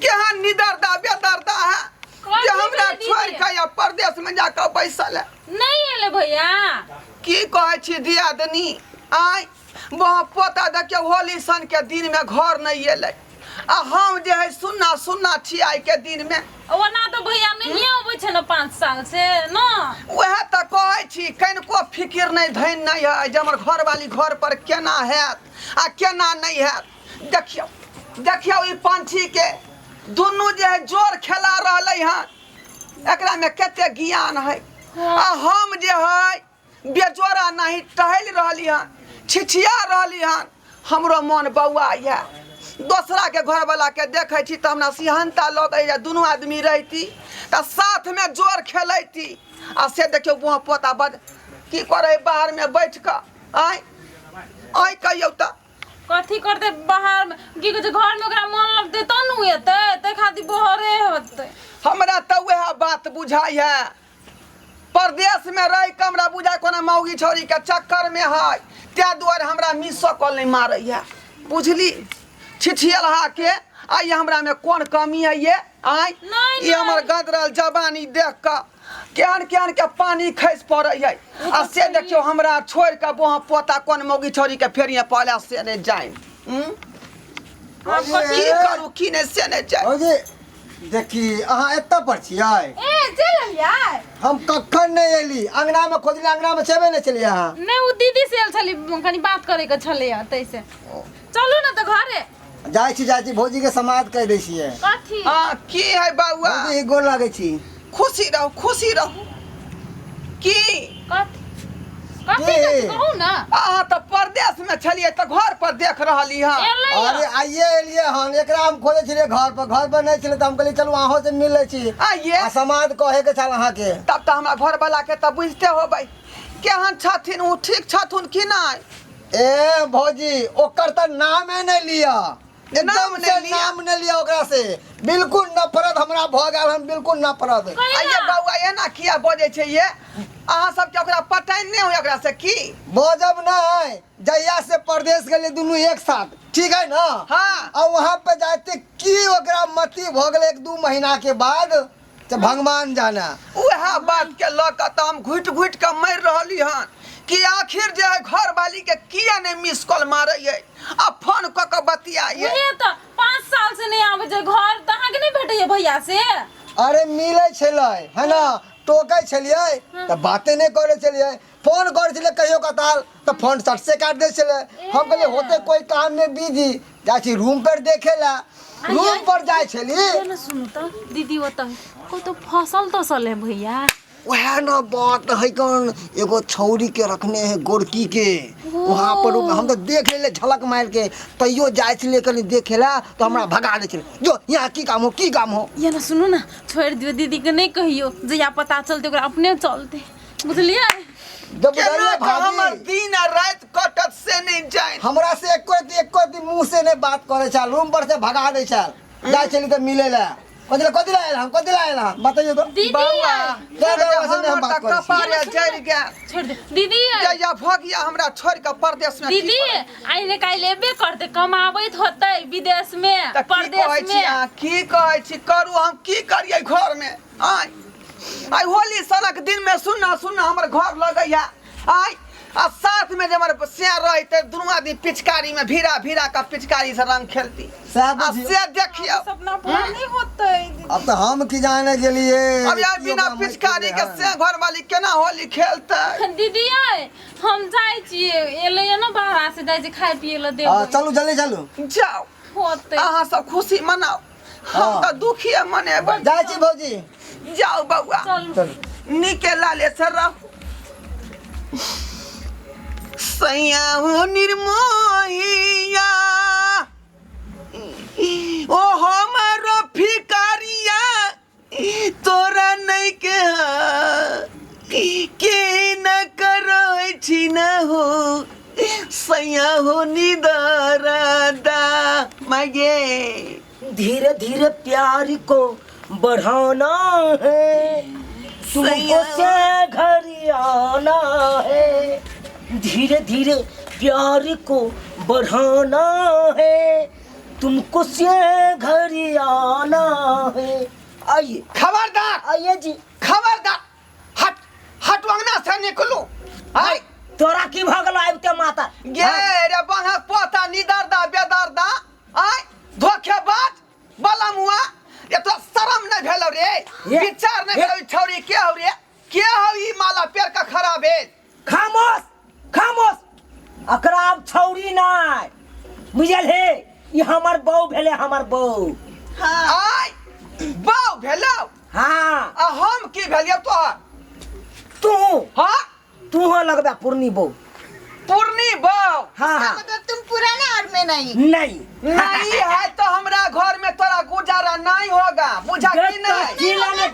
केहन निदर्दा बेदर्दा है जे हमरा छोड़ि कऽ या परदेश में जाकऽ बैसल है। नहीं एले भैया। की कहै छी दियादनी, आय वहाँ पोता देखियौ होली सन के दिन में घर नहीं एलै आ हम जे है सुन्ना सुन्ना छी आइ के दिन में। ओना तो भैया नहीं अबै छै ने 5 साल से न। वएह तऽ कहै छी कनिको फिकिर नहि धनि नहि है जे हमर घरवाली घर पर केना हैत आ केना नहि हैत। देखियौ देखियौ ई पंछी के दुनू जे है जोर खेला रहलै हन, एकरा में कते ज्ञान है आ हम जे है बेजोड़ा नहीं टहल रहली हन, छिछिया रहली हन, हमरो मन बौआ यऽ। दोसरा के घरवाला के देखै छी तऽ हमरा सिहनता लगै जे दुनू आदमी रहिती तऽ साथ में जोर खेलैती आ से देखियौ बुआ पोता बड की करै बाहर में बैठ कऽ। आँय आँय कहियौ तऽ कथी करते बाहर में, की कहै छै घर में ओकरा मन लगतै तब ने उ एतै, ताहि खातिर बहरे होतै। हमरा तऽ वएह बात बुझाइ है, परदेश में रह के हमरा बुझाइ कोना मौगी छौरी के चक्कर में है, ताहि दुआरे हमरा मिसो कॉल नहीं मारै है। बुझली छिछियलहा के आइ हमरा में कोन कमी है ये? आइ नहीं, ई हमर नहीं। गदरल जवानी देख कऽ केहन केहन के पानी खसि पड़ै है आ से देखियौ हमरा छोड़ि कऽ बोहा पोता कोन मौगी छौरी के फेरिए पड़ै से नहीं जानि। की करू की नहीं से नहीं जानि। भौजी देखी अहाँ एतऽ पर छियै? ए चलि एलियै। हम कखन नहि एली, अंगना में खोजली, अंगना में छेबे नहि छलियै अहाँ। नहि ओ दीदी से आयल छली, कनी बात करे के छलैया तैसे। चलू ने तऽ घरे। जाइ छी, जाइ छी, भौजी के समाद कहि दै छियै। कथी? हाँ की है बौआ? भौजी गोर लागै छी। खुशी रहू, खुशी रहू। की? कथी? कथी की? कथी कहू ना। अहाँ तऽ परदेश में छलियै तऽ घर पर देख रहली हँ। एलै हँ। अरे आइए एलियै हन, एकरा हम खोजै छलियै घर पर, घर पर नहि छलै तऽ हम कहलियै चलू अहों से मिल लै छी। आइए। आ समाद कहै के छल अहाँके। तब तऽ हमरा घरवाला के तऽ बुझिते होबै केहन छथिन, ओ ठीक छथुन कि नहि? ए भौजी ओकर तऽ नामे नहि लिअ, एकदम नाम से नहि लिअ। नाम नहि लिअ ओकरा से, बिल्कुल नफरत हमरा भऽ गेल हन, बिल्कुल नफरत। कहिना। आइए बौआ एना किया बजै छै ये? अहाँ सबके ओकरा पटैन नहि होय ओकरा से की? बजब नहि, जहिया से परदेश गेलियै दुनू एक साथ, ठीक है ना? हाँ। आ वहाँ पे जाते की ओकरा मति भऽ गेलै 1-2 महीना के बाद, तऽ भगवान जाना। वएह बात के लऽ कऽ तऽ हम घुटि घुटि कऽ मरि रहली हन कि आखिर जे है घरवाली के किया नहि मिस कॉल मारैयै आ फोन कऽ कऽ बतियाइयै। उहे तऽ 5 साल से नहि आबै छै घर, तऽ अहाँके नहि भेटैया भैया से? अरे मिलै छलै है ना, टोकै छलियै तऽ बाते नहि करै छलियै, फोन करै छलियै कहियो कताल तऽ फोन सट से काटि दै छलै। हम कहलियै होतै कोइ काम में बिजी, जाइ छी रूम पर देखे ला, रूम पर जाइ छली। ना सुनू तऽ दीदी ओतऽ कतौ फसल तसल है भैया? वएह न बात है, कौन एगो छौरी के रखने है गोरकी के वहाँ पर, हम तऽ देख लेले झलक मार के, तैयो जाइ छलियै कनि देखे ला तऽ हमरा भगा दै छलै, जो यहाँ की काम हो, की काम हो। ये ना सुनू ना, छोड़ि दियौ दीदी के, नहि कहियौ, जहिया पता चलतै ओकरा अपने चलतै, बुझलियै? जब केना बुझलियै कऽ हमर भाभी दिन आ राति कटत से नहि जानि। हमरा से एको दिन मुँह से नहि बात करै छल, रूम पर से भगा दै छल। जाइ छली तऽ मिलै ला, कथी ला, कथी ला आयल हम, कथी ला आयल हम, बतैयौ तऽ। दीदी बौआ क्या बौआ से नहि हम हमर बात तऽ करै छी। कपारे जरि गेल। छोड़ि दे दीदी। जहिया भगिया हमरा छोड़ि कऽ परदेश में की दीदी करत? आइ ने काल्हि एबे करतै, कमाबैत होतै विदेश में, तऽ की परदेश कहै छी में। अहाँ, की कहै छी करू, हम की करियै घर में? आँय आइ होली सनक दिन में सुन्ना सुन्ना हमर घर लगैया आँय, आ साथ में जे हमर से रहते दुनू आदमी पिचकारी में भीड़ा भीड़ा का पिचकारी से रंग खेलती। सएह आ बुझियौ। से देखियौ सपना पूरा नहीं होतै दीदी। अब तऽ हम की जाने गेलियै अब यार की बिना ओकरा मारि पिचकारी के गेलै से घर वाली केना होली खेलतै? दीदी आइ हम जाइ छियै, एलैया ने बाहर से, जाइ छियै खाय पियै लए देबै। हँ, चलू जल्दी चलू। जाओ होतै। अहाँ सब खुशी मनाउ, हम हाँ। तऽ दुखिए मनेबै। जाइ छी भौजी। जाओ बौआ। चलू। चलू। नीके लाले से रहू। सैया हो निर्मोहिया ओ हमरो फिकारिया तोरा नहीं के के न करै छी न हो सैया हो निदरदा मगे। धीरे धीरे प्यार को बढ़ाना है, तुमको से घर आना है, धीरे धीरे प्यार को बढ़ाना है, तुमको से घर आना है। आइए खबरदार, आइए जी। खबरदार, हट हट, अंगना से निकलू। आय तोरा की भऽ गेलो आबिते माता? गे रे बांहक पोता, निदरदा बेदरदा, आय धोखेबाज बलमुआ, ये तो शरम नहीं भेलो रे, विचार नहीं भेलो। ई छौरी के हौ रे? के हौ ई माला पेड़ का खड़ा भेल? खामोश खामोश, अकरा आब छौरी नहि बुझल हे, ई हमर बहू भेलै, हमर बहू। हाँ। आय बाउ भेलो? हाँ। आ हम की भेलियौ तोहर? तू? हाँ, तू हो लगबे पूर्णी बहू। पूर्णी बाउ? हाँ हाँ। मतलब तुम पुराना और मैं नहीं। नहीं नहीं है तो हमरा घर में तोरा गुजारा नहीं होगा, बुझा कि नहीं? की लाने।